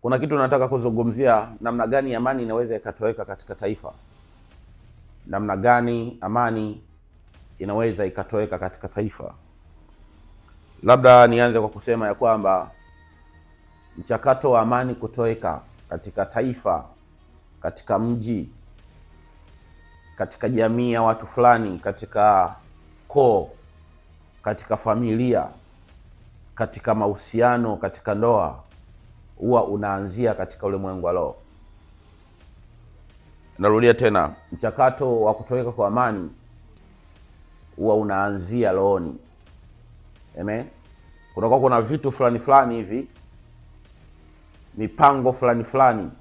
Kuna kitu nataka kuzungumzia, namna gani amani inaweza ikatoweka katika taifa. Namna gani amani inaweza ikatoweka katika taifa. Labda nianze kwa kusema ya kwamba mchakato wa amani kutoweka katika taifa, katika mji, katika jamii ya watu fulani, katika koo, katika familia, katika mahusiano, katika ndoa, huwa unaanzia katika ulimwengu wa roho. Narudia tena, mchakato wa kutoweka kwa amani huwa unaanzia rohoni. Amen. Kunakuwa kuna vitu fulani fulani hivi, mipango fulani fulani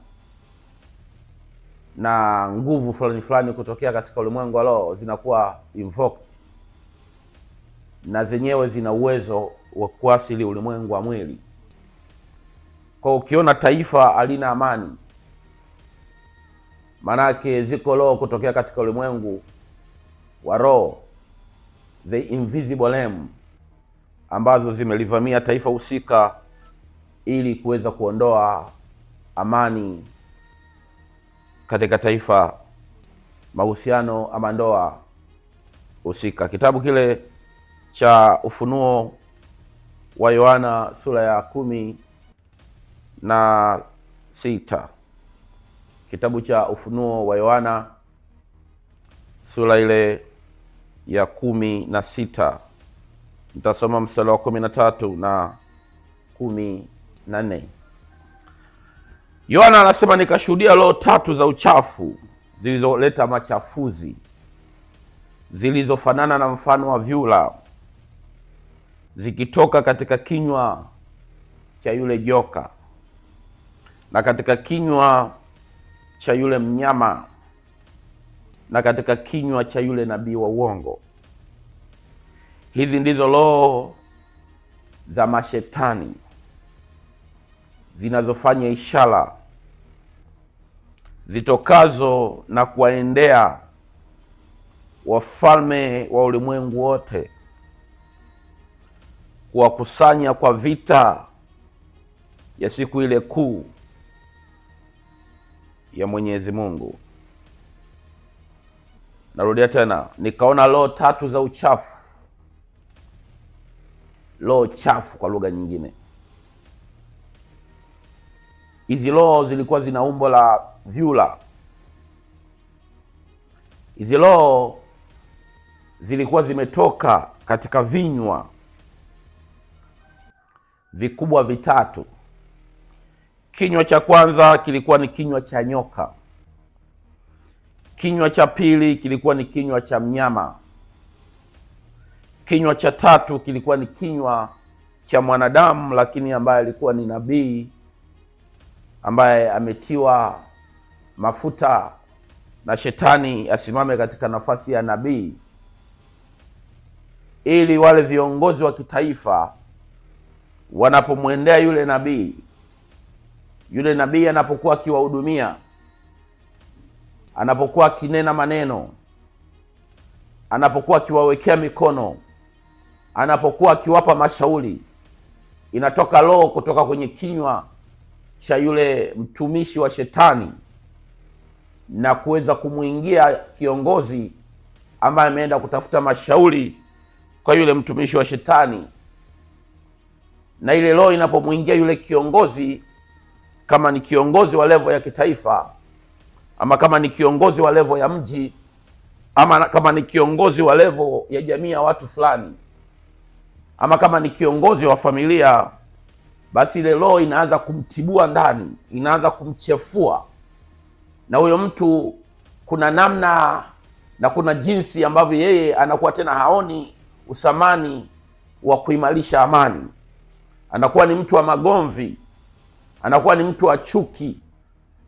na nguvu fulani fulani kutokea katika ulimwengu wa roho zinakuwa invoked, na zenyewe zina uwezo wa kuasili ulimwengu wa mwili. Kwa ukiona taifa halina amani, manake ziko roho kutokea katika ulimwengu wa roho, the invisible realm, ambazo zimelivamia taifa husika ili kuweza kuondoa amani katika taifa, mahusiano ama ndoa husika. Kitabu kile cha Ufunuo wa Yohana sura ya 16. Kitabu cha Ufunuo wa Yohana sura ile ya 16. Nitasoma mstari wa 13 na 14. Yohana anasema, nikashuhudia roho tatu za uchafu zilizoleta machafuzi, zilizofanana na mfano wa vyura, zikitoka katika kinywa cha yule joka na katika kinywa cha yule mnyama na katika kinywa cha yule nabii wa uongo. Hizi ndizo roho za mashetani zinazofanya ishara, zitokazo na kuwaendea wafalme wa ulimwengu wote, kuwakusanya kwa vita ya siku ile kuu ya Mwenyezi Mungu. Narudia tena, nikaona roho tatu za uchafu, roho chafu kwa lugha nyingine. Hizi roho zilikuwa zina umbo la vyura. Hizi roho zilikuwa zimetoka katika vinywa vikubwa vitatu. Kinywa cha kwanza kilikuwa ni kinywa cha nyoka. Kinywa cha pili kilikuwa ni kinywa cha mnyama. Kinywa cha tatu kilikuwa ni kinywa cha mwanadamu, lakini ambaye alikuwa ni nabii, ambaye ametiwa mafuta na shetani asimame katika nafasi ya nabii, ili wale viongozi wa kitaifa wanapomwendea yule nabii, yule nabii anapokuwa akiwahudumia, anapokuwa akinena maneno, anapokuwa akiwawekea mikono, anapokuwa akiwapa mashauri, inatoka roho kutoka kwenye kinywa cha yule mtumishi wa shetani na kuweza kumuingia kiongozi ambaye ameenda kutafuta mashauri kwa yule mtumishi wa shetani. Na ile roho inapomuingia yule kiongozi, kama ni kiongozi wa level ya kitaifa, ama kama ni kiongozi wa level ya mji, ama kama ni kiongozi wa level ya jamii ya watu fulani, ama kama ni kiongozi wa familia, basi ile roho inaanza kumtibua ndani, inaanza kumchefua. Na huyo mtu kuna namna na kuna jinsi ambavyo yeye anakuwa tena haoni usamani wa kuimarisha amani. Anakuwa ni mtu wa magomvi, anakuwa ni mtu wa chuki,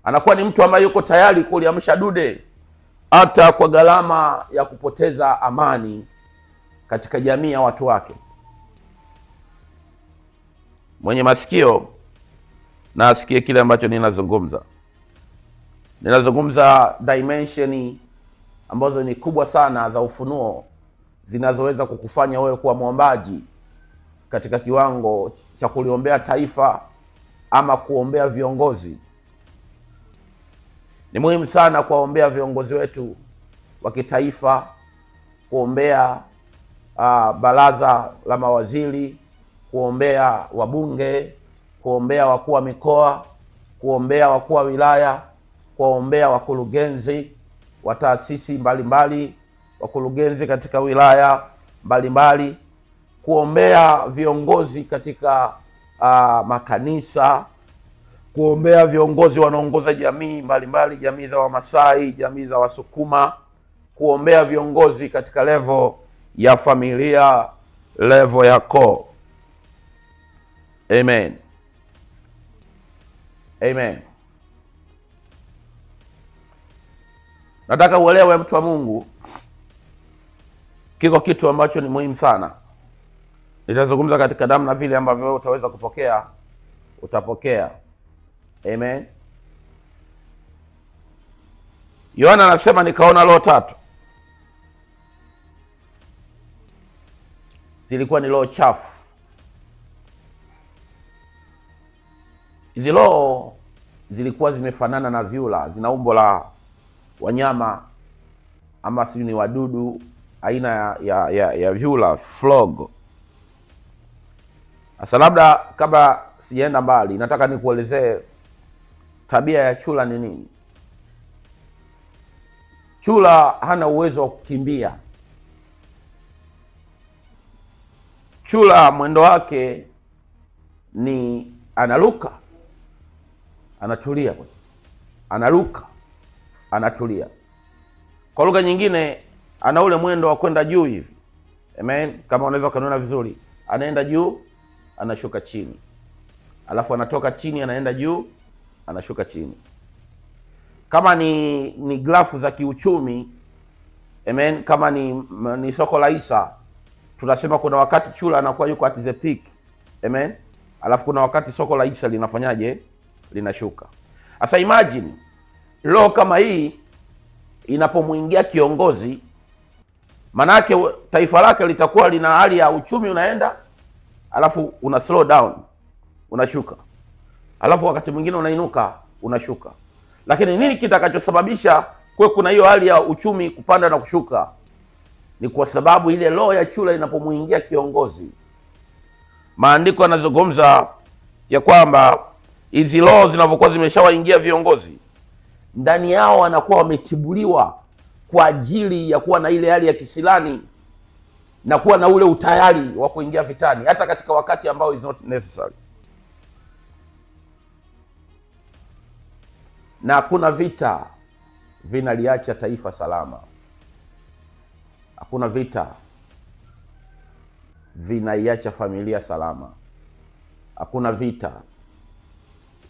anakuwa ni mtu ambaye yuko tayari kuliamsha dude hata kwa gharama ya kupoteza amani katika jamii ya watu wake. Mwenye masikio na asikie kile ambacho ninazungumza. Ninazungumza dimension ambazo ni kubwa sana za ufunuo, zinazoweza kukufanya wewe kuwa mwombaji katika kiwango cha kuliombea taifa, ama kuombea viongozi. Ni muhimu sana kuwaombea viongozi wetu wa kitaifa, kuombea baraza la mawaziri, kuombea wabunge, kuombea wakuu wa mikoa, kuombea wakuu wa wilaya, kuombea wakurugenzi wa taasisi mbalimbali, wakurugenzi katika wilaya mbalimbali, kuombea viongozi katika makanisa, kuombea viongozi wanaongoza jamii mbalimbali, jamii za Wamasai, jamii za Wasukuma, kuombea viongozi katika level ya familia, level ya koo. Amen. Amen. Nataka uelewe, mtu wa Mungu, kiko kitu ambacho ni muhimu sana. Nitazungumza katika namna vile ambavyo wewe utaweza kupokea, utapokea. Amen. Yohana anasema nikaona roho tatu. Zilikuwa ni roho chafu. Hizi roho zilikuwa zimefanana na vyura, zina umbo la wanyama ama sijui ni wadudu aina ya vyura, frog. Sasa labda kabla sijaenda mbali, nataka nikuelezee tabia ya chura ni nini. Chura hana uwezo wa kukimbia. Chura mwendo wake ni anaruka, anatulia kwanza. Anaruka, anatulia. Kwa lugha nyingine, ana ule mwendo wa kwenda juu hivi. Amen. Kama unaweza kuniona vizuri, anaenda juu, anashuka chini. Alafu anatoka chini, anaenda juu, anashuka chini. Kama ni grafu za kiuchumi, amen, kama ni soko la hisa, tunasema kuna wakati chura anakuwa yuko at the peak. Amen. Alafu kuna wakati soko la hisa linafanyaje? Linashuka. Sasa imagine roho kama hii inapomuingia kiongozi, manake taifa lake litakuwa lina hali ya uchumi unaenda, alafu una slow down, unashuka. Alafu wakati mwingine unainuka, unashuka. Lakini nini kitakachosababisha kwa kuna hiyo hali ya uchumi kupanda na kushuka? Ni kwa sababu ile roho ya chura inapomuingia kiongozi. Maandiko yanazungumza ya kwamba hizi roho zinapokuwa zimeshawaingia viongozi, ndani yao wanakuwa wametibuliwa kwa ajili ya kuwa na ile hali ya kisilani na kuwa na ule utayari wa kuingia vitani hata katika wakati ambao is not necessary. Na hakuna vita vinaliacha taifa salama. Hakuna vita vinaiacha familia salama. Hakuna vita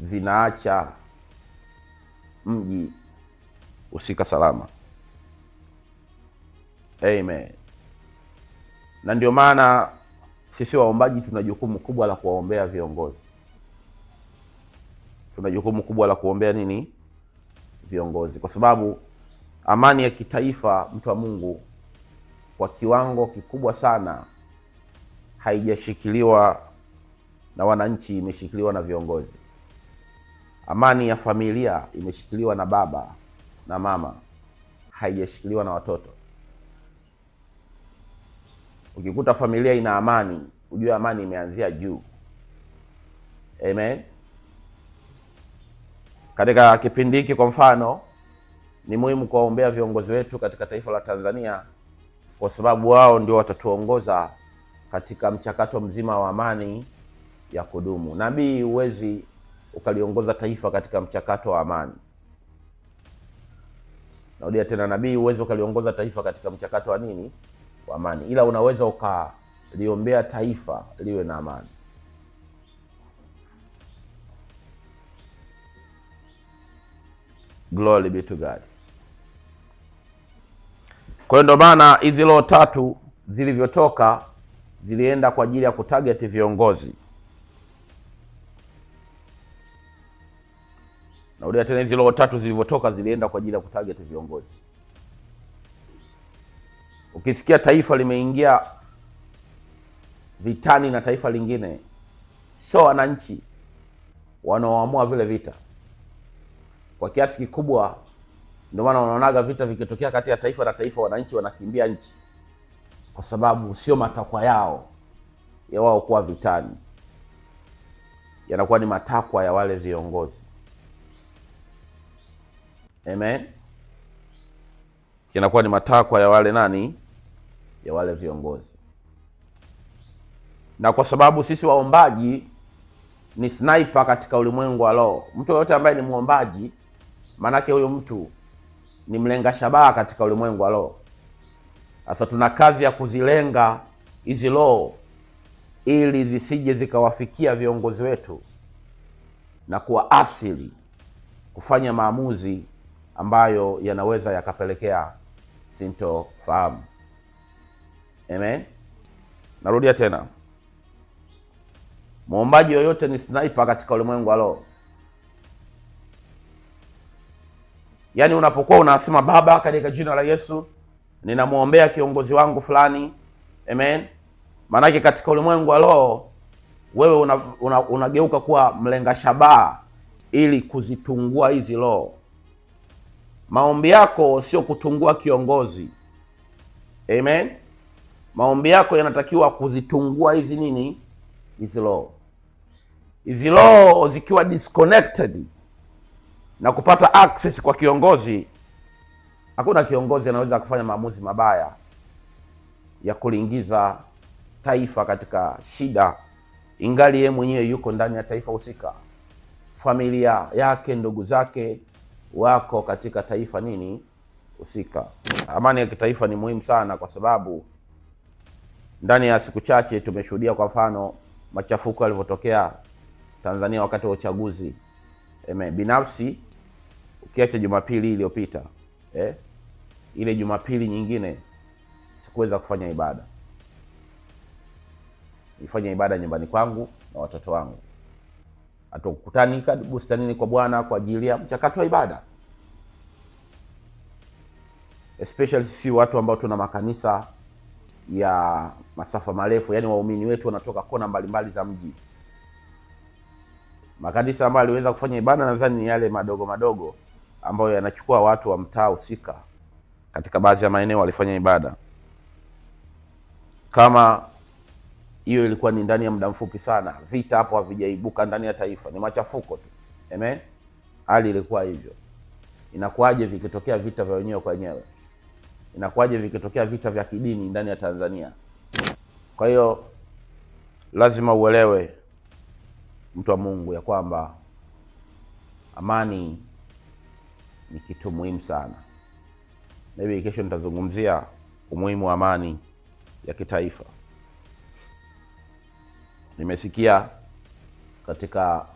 vinaacha mji usika salama. Amen. Na ndio maana sisi waombaji tuna jukumu kubwa la kuwaombea viongozi. Tuna jukumu kubwa la kuombea nini? Viongozi. Kwa sababu amani ya kitaifa, mtu wa Mungu, kwa kiwango kikubwa sana haijashikiliwa na wananchi, imeshikiliwa na viongozi. Amani ya familia imeshikiliwa na baba na mama, haijashikiliwa na watoto. Ukikuta familia ina amani, ujue amani imeanzia juu. Amen. Katika kipindi hiki kwa mfano, ni muhimu kuwaombea viongozi wetu katika taifa la Tanzania, kwa sababu wao ndio watatuongoza katika mchakato mzima wa amani ya kudumu. Nabii huwezi ukaliongoza taifa katika mchakato wa amani. Narudia tena, nabii huwezi ukaliongoza taifa katika mchakato wa nini? Wa amani. Ila unaweza ukaliombea taifa liwe na amani. Glory be to God. Kwa hiyo ndio maana hizi roho tatu zilivyotoka zilienda kwa ajili ya kutarget viongozi. Narudia tena, hizi roho tatu zilivyotoka zilienda kwa ajili ya kutarget viongozi. Ukisikia taifa limeingia vitani na taifa lingine, sio wananchi, wanaoamua vile vita. Kwa kiasi kikubwa ndio maana unaonaga vita vikitokea kati ya taifa na taifa, wananchi wanakimbia nchi, kwa sababu sio matakwa yao ya wao kuwa vitani, yanakuwa ni matakwa ya wale viongozi. Amen. Yanakuwa ni matakwa ya wale nani? Ya wale viongozi. Na kwa sababu sisi waombaji ni sniper katika ulimwengu wa roho, mtu yoyote ambaye ni muombaji, manake huyo mtu ni mlenga shabaha katika ulimwengu wa roho. Sasa tuna kazi ya kuzilenga hizi roho ili zisije zikawafikia viongozi wetu na kuwaasili kufanya maamuzi ambayo yanaweza yakapelekea sintofahamu. Amen. Narudia tena, muombaji yoyote ni sniper katika ulimwengu wa roho. Yaani unapokuwa unasema Baba, katika jina la Yesu ninamuombea kiongozi wangu fulani, amen, maanake katika ulimwengu wa roho wewe unageuka kuwa mlenga shabaha ili kuzitungua hizi roho. Maombi yako sio kutungua kiongozi. Amen. Maombi yako yanatakiwa kuzitungua hizi nini? Hizi roho. Hizi roho zikiwa disconnected na kupata access kwa kiongozi, hakuna kiongozi anaweza kufanya maamuzi mabaya ya kuliingiza taifa katika shida, ingali yeye mwenyewe yuko ndani ya taifa husika. Familia yake, ndugu zake wako katika taifa nini husika. Amani ya kitaifa ni muhimu sana, kwa sababu ndani ya siku chache tumeshuhudia kwa mfano machafuko yalivyotokea Tanzania wakati wa uchaguzi. Binafsi ukiacha Jumapili iliyopita, ile Jumapili nyingine sikuweza kufanya ibada. Nilifanya ibada nyumbani kwangu na watoto wangu. Hatukutani bustanini kwa Bwana kwa ajili ya mchakato wa ibada. Especially sisi watu ambao tuna makanisa ya masafa marefu, yani waumini wetu wanatoka kona mbalimbali za mji. Makanisa ambayo aliweza kufanya ibada nadhani ni yale madogo madogo ambayo yanachukua watu wa mtaa husika. Katika baadhi ya maeneo walifanya ibada. Kama hiyo ilikuwa ni ndani ya muda mfupi sana, vita hapo havijaibuka ndani ya taifa, ni machafuko tu. Amen. Hali ilikuwa hivyo. Inakuwaje vikitokea vita vya wenyewe kwa wenyewe? Inakuwaje vikitokea vita vya kidini ndani ya Tanzania? Kwa hiyo lazima uelewe, mtu wa Mungu, ya kwamba amani ni kitu muhimu sana. Maybe kesho nitazungumzia umuhimu wa amani ya kitaifa. Nimesikia katika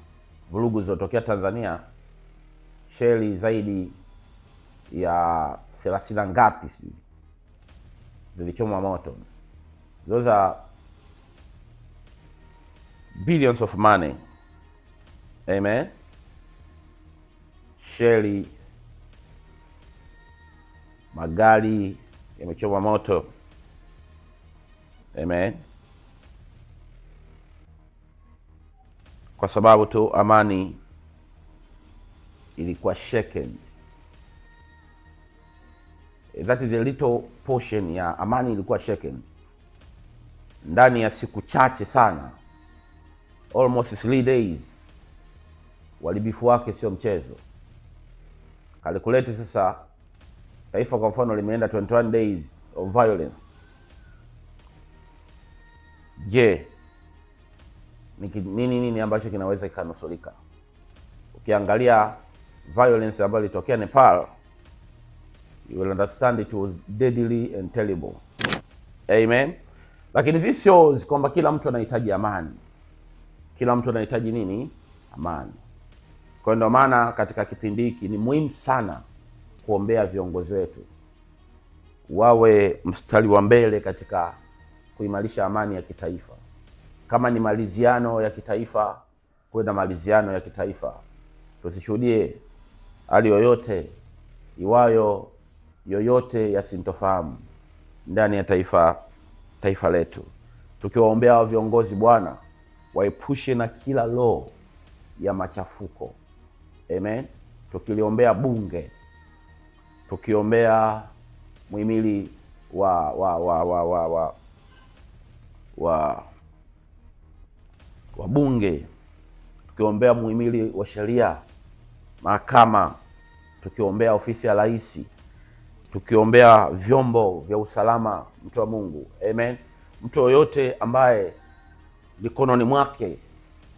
vurugu zilizotokea Tanzania, sheli zaidi ya 30 ngapi zilichomwa moto. Those are billions of money. Amen. Sheli, magari yamechomwa moto. Amen. Kwa sababu tu amani ilikuwa shaken. That is a little portion ya amani ilikuwa shaken. Ndani ya siku chache sana, almost 3 days, walibifu wake sio mchezo. Calculate sasa, taifa kwa mfano limeenda 21 days of violence. Je, nini nini ambacho kinaweza kikanusurika? Ukiangalia violence ambayo ilitokea Nepal, you will understand it was deadly and terrible. Amen. Lakini this shows kwamba kila mtu anahitaji amani. Kila mtu anahitaji nini? Amani. Kwa hiyo ndio maana katika kipindi hiki ni muhimu sana kuombea viongozi wetu wawe mstari wa mbele katika kuimarisha amani ya kitaifa. Kama ni maliziano ya kitaifa, kuwe na maliziano ya kitaifa. Tusishuhudie hali yoyote iwayo yoyote ya sintofahamu ndani ya taifa letu. Tukiwaombea hao viongozi, Bwana waepushe na kila roho ya machafuko. Amen. Tukiliombea bunge, tukiombea muhimili wa wa wa wa wa wa wa wa bunge, tukiombea muhimili wa sheria, mahakama, tukiombea ofisi ya rais, tukiombea vyombo vya usalama, mtu wa Mungu. Amen. Mtu yoyote ambaye mikononi mwake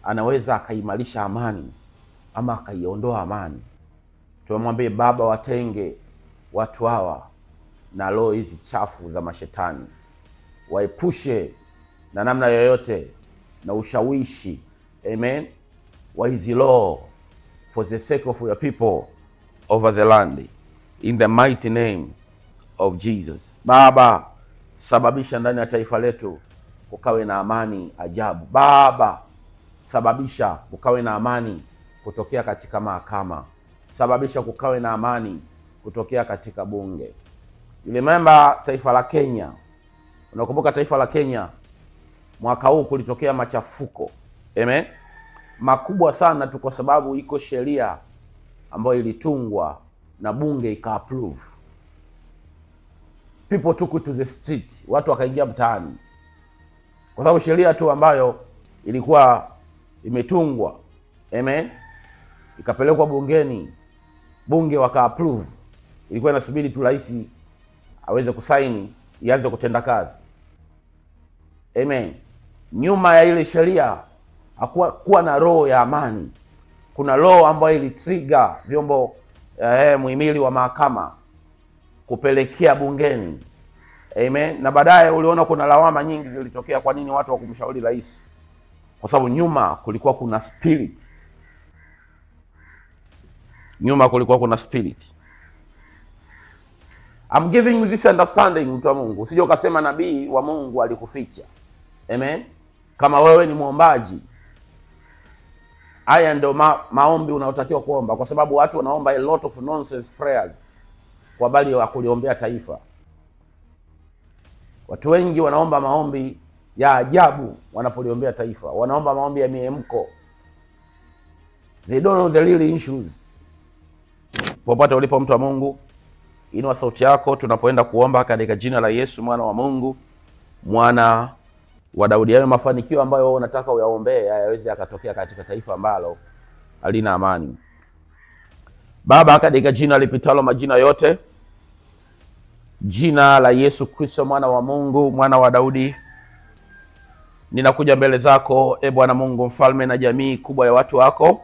anaweza akaimarisha amani ama akaiondoa amani, tumwambie Baba, watenge watu hawa na roho hizi chafu za mashetani, waepushe na namna yoyote na ushawishi, amen, wa hizi roho, for the sake of your people over the land, in the mighty name of Jesus. Baba, sababisha ndani ya taifa letu kukawe na amani ajabu. Baba, sababisha kukawe na amani kutokea katika mahakama, sababisha kukawe na amani kutokea katika bunge. You remember taifa la Kenya, unakumbuka taifa la Kenya mwaka huu kulitokea machafuko, amen, makubwa sana tu, kwa sababu iko sheria ambayo ilitungwa na bunge ika approve. People took to the street, watu wakaingia mtaani kwa sababu sheria tu ambayo ilikuwa imetungwa, amen, ikapelekwa bungeni, bunge waka approve, ilikuwa inasubiri tu rais aweze kusaini ianze kutenda kazi. Amen. Nyuma ya ile sheria hakuwa kuwa na roho ya amani. Kuna roho ambayo ilitrigger vyombo muhimili wa mahakama kupelekea bungeni. Amen. Na baadaye uliona kuna lawama nyingi zilitokea, kwa nini watu wakumshauri rais? Kwa sababu nyuma kulikuwa kuna spirit. Nyuma kulikuwa kuna spirit. I'm giving you this understanding, mtu wa Mungu. Usije ukasema nabii wa Mungu alikuficha. Amen. Kama wewe ni muombaji, haya ndio maombi unayotakiwa kuomba, kwa sababu watu wanaomba a lot of nonsense prayers kwa habari ya kuliombea taifa. Watu wengi wanaomba maombi ya ajabu wanapoliombea taifa. Wanaomba maombi ya miemko. They don't know the real issues. Popote ulipo mtu wa Mungu, inua sauti yako tunapoenda kuomba katika jina la Yesu mwana wa Mungu, mwana wa Daudi. Hayo mafanikio ambayo wewe unataka uyaombee hayawezi yakatokea katika taifa ambalo halina amani. Baba, katika jina lipitalo majina yote, jina la Yesu Kristo mwana wa Mungu, mwana wa Daudi, ninakuja mbele zako, e Bwana Mungu mfalme, na jamii kubwa ya watu wako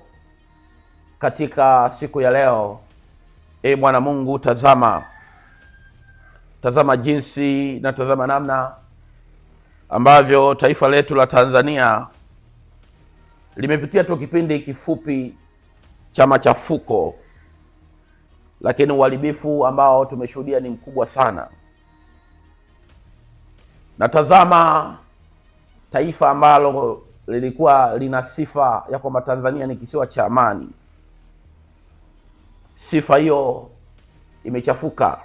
katika siku ya leo. E Bwana Mungu, tazama, tazama jinsi na tazama namna ambavyo taifa letu la Tanzania limepitia tu kipindi kifupi cha machafuko, lakini uharibifu ambao tumeshuhudia ni mkubwa sana. Na tazama taifa ambalo lilikuwa lina sifa ya kwamba Tanzania ni kisiwa cha amani, sifa hiyo imechafuka.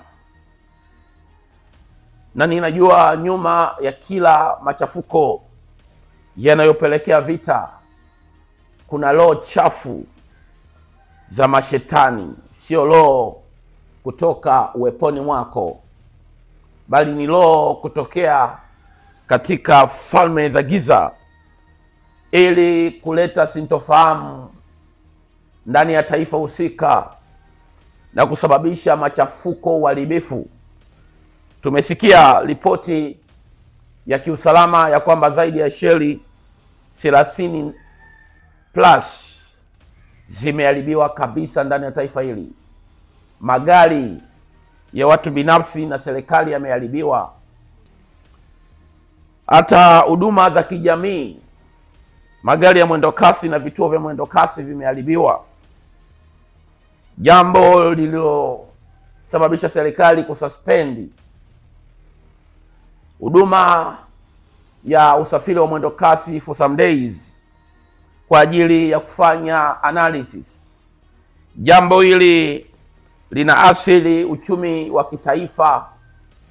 Na ninajua nyuma ya kila machafuko yanayopelekea vita kuna roho chafu za mashetani. Sio roho kutoka uweponi mwako, bali ni roho kutokea katika falme za giza, ili kuleta sintofahamu ndani ya taifa husika na kusababisha machafuko, uharibifu. Tumesikia ripoti ya kiusalama ya kwamba zaidi ya sheli 30 plus zimeharibiwa kabisa ndani ya taifa hili. Magari ya watu binafsi na serikali yameharibiwa. Hata huduma za kijamii, magari ya mwendokasi na vituo vya mwendokasi vimeharibiwa, jambo lililosababisha serikali kususpendi huduma ya usafiri wa mwendokasi for some days kwa ajili ya kufanya analysis. Jambo hili linaathiri uchumi wa kitaifa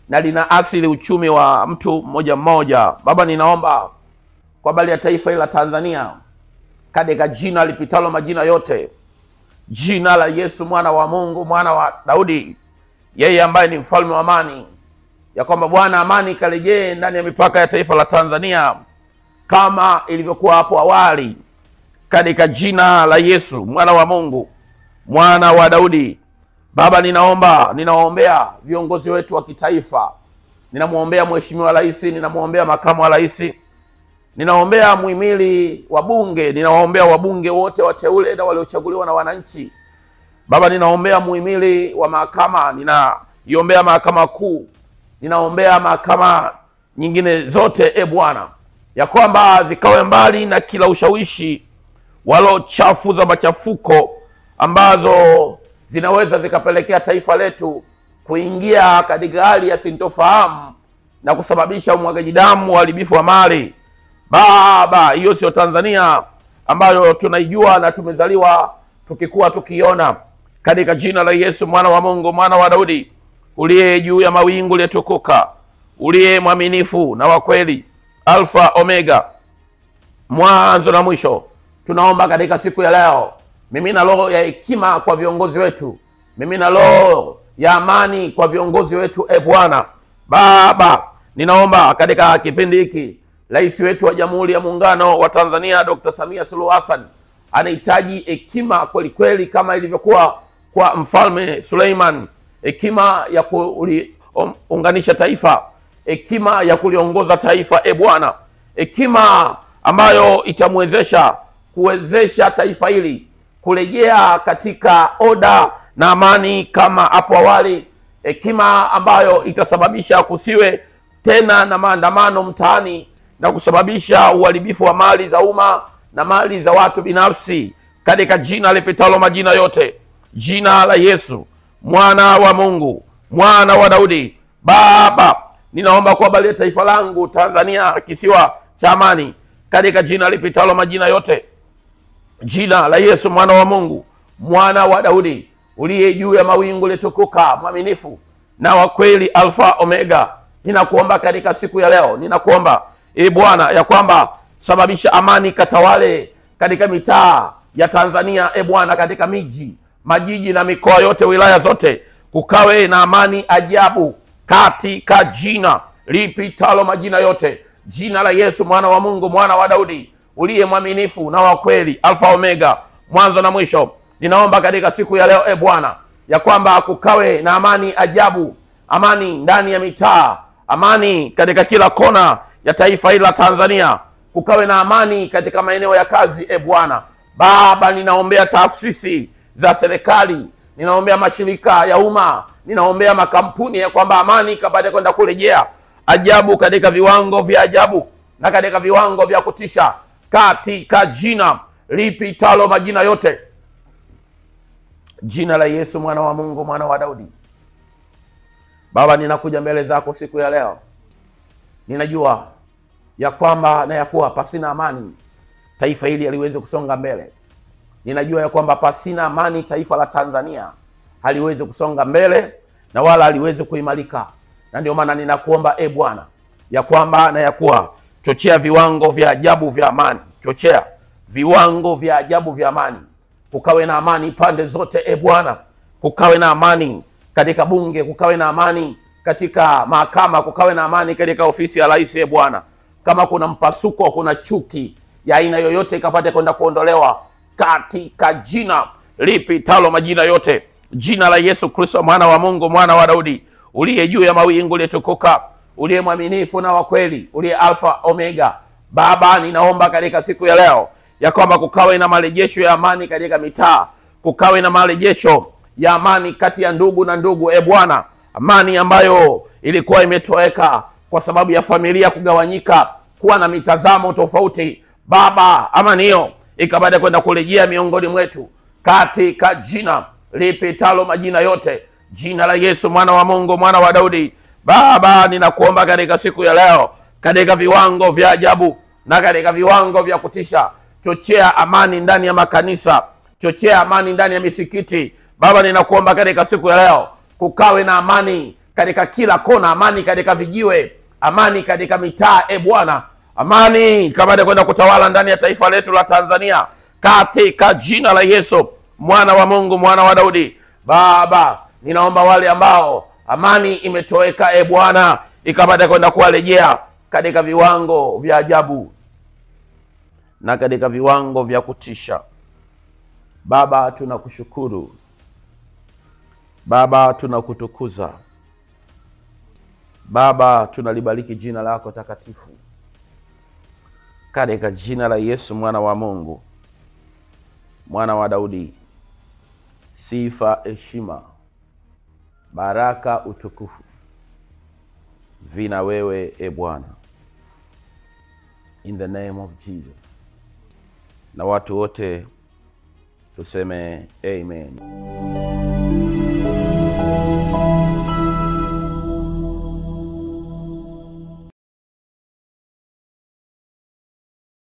na linaathiri uchumi wa mtu mmoja mmoja. Baba, ninaomba kwa habari ya taifa hili la Tanzania, katika jina lipitalo majina yote, jina la Yesu mwana wa Mungu, mwana wa Daudi, yeye ambaye ni mfalme wa amani, ya kwamba Bwana amani ikarejee ndani ya mipaka ya taifa la Tanzania kama ilivyokuwa hapo awali, katika jina la Yesu mwana wa Mungu, mwana wa Daudi. Baba, ninaomba, ninawaombea viongozi wetu wa kitaifa. Ninamuombea Mheshimiwa Rais, ninamuombea Makamu wa Rais, ninaombea muhimili wa Bunge, ninawaombea wabunge wote wateule na waliochaguliwa na wananchi. Baba, ninaombea muhimili wa mahakama, ninaiombea mahakama kuu, ninaombea mahakama nyingine zote, e Bwana, ya kwamba zikawe mbali na kila ushawishi walo chafu za machafuko ambazo zinaweza zikapelekea taifa letu kuingia katika hali ya sintofahamu na kusababisha umwagaji damu, uharibifu wa mali. Baba, hiyo sio Tanzania ambayo tunaijua na tumezaliwa tukikuwa tukiona. Katika jina la Yesu mwana wa Mungu, mwana wa Daudi, uliye juu ya mawingu uliyetukuka, uliye mwaminifu na wa kweli, Alfa Omega, mwanzo na mwisho, tunaomba katika siku ya leo, mimina roho ya hekima kwa viongozi wetu, mimina roho ya amani kwa viongozi wetu, e Bwana. Baba, ninaomba katika kipindi hiki Rais wetu wa Jamhuri ya Muungano wa Tanzania Dr. Samia Suluhu Hassan anahitaji hekima kweli kweli, kama ilivyokuwa kwa Mfalme Suleiman, hekima ya kuunganisha taifa, hekima ya kuliongoza taifa, e Bwana, hekima ambayo itamwezesha kuwezesha taifa hili kurejea katika oda na amani kama hapo awali, hekima ambayo itasababisha kusiwe tena na maandamano mtaani na kusababisha uharibifu wa mali za umma na mali za watu binafsi, katika jina lipitalo majina yote, jina la Yesu mwana wa Mungu, mwana wa Daudi. Baba, ninaomba kwa habari ya taifa langu Tanzania, kisiwa cha amani, katika jina lipitalo majina yote, jina la Yesu mwana wa Mungu, mwana wa Daudi, uliye juu ya mawingu uliyetukuka, mwaminifu na wa kweli, Alfa Omega, ninakuomba katika siku ya leo, ninakuomba e Bwana, ya kwamba sababisha amani katawale katika mitaa ya Tanzania, e Bwana, katika miji, majiji na mikoa yote, wilaya zote, kukawe na amani ajabu, katika jina lipitalo majina yote, jina la Yesu mwana wa Mungu, mwana wa Daudi, uliye mwaminifu na wa kweli, Alfa Omega, mwanzo na mwisho. Ninaomba katika siku ya leo, e Bwana, ya kwamba kukawe na amani ajabu, amani ndani ya mitaa, amani katika kila kona ya taifa hili la Tanzania, kukawe na amani katika maeneo ya kazi, e Bwana. Baba, ninaombea taasisi za serikali, ninaombea mashirika ya umma, ninaombea makampuni, ya kwamba amani ikapate kwenda kurejea ajabu, katika viwango vya ajabu na katika viwango vya kutisha, katika jina lipitalo majina yote, jina la Yesu mwana wa Mungu, mwana wa Daudi. Baba, ninakuja mbele zako siku ya leo, ninajua ya kwamba na ya kuwa pasina amani taifa hili haliwezi kusonga mbele. Ninajua ya kwamba pasina amani taifa la Tanzania haliwezi kusonga mbele na wala haliwezi kuimarika. Na ndio maana ninakuomba e Bwana, ya kwamba na ya kuwa chochea viwango vya ajabu vya amani, chochea viwango vya ajabu vya amani, kukawe na amani pande zote, e Bwana, kukawe na amani katika bunge, kukawe na amani katika mahakama, kukawe na amani katika ofisi ya rais, e Bwana. Kama kuna mpasuko, kuna chuki ya aina yoyote ikapate kwenda kuondolewa katika jina lipitalo majina yote, jina la Yesu Kristo mwana wa Mungu, mwana wa Daudi, uliye juu ya mawingu uliyetukuka, uliye mwaminifu na wa kweli, uliye Alfa Omega. Baba, ninaomba katika siku ya leo ya kwamba kukawe na marejesho ya amani katika mitaa, kukawe na marejesho ya amani kati ya ndugu na ndugu, e Bwana, amani ambayo ilikuwa imetoweka kwa sababu ya familia kugawanyika, kuwa na mitazamo tofauti. Baba, amani hiyo ikapate kwenda kurejea miongoni mwetu katika jina lipitalo majina yote, jina la Yesu mwana wa Mungu, mwana wa Daudi. Baba, ninakuomba katika siku ya leo, katika viwango vya ajabu na katika viwango vya kutisha, chochea amani ndani ya makanisa, chochea amani ndani ya misikiti. Baba, ninakuomba katika siku ya leo, kukawe na amani katika kila kona, amani katika vijiwe, amani katika mitaa, e Bwana, amani ikapate kwenda kutawala ndani ya taifa letu la Tanzania. katika jina la Yesu mwana wa Mungu, mwana wa Daudi. Baba, ninaomba wale ambao amani imetoweka, e Bwana, ikapata kwenda kuwarejea katika viwango vya ajabu na katika viwango vya kutisha. Baba, tunakushukuru. Baba, tunakutukuza. Baba, tunalibariki jina lako takatifu katika jina la Yesu mwana wa Mungu, mwana wa Daudi. Sifa, heshima, baraka, utukufu vina wewe, e Bwana, in the name of Jesus. Na watu wote tuseme amen.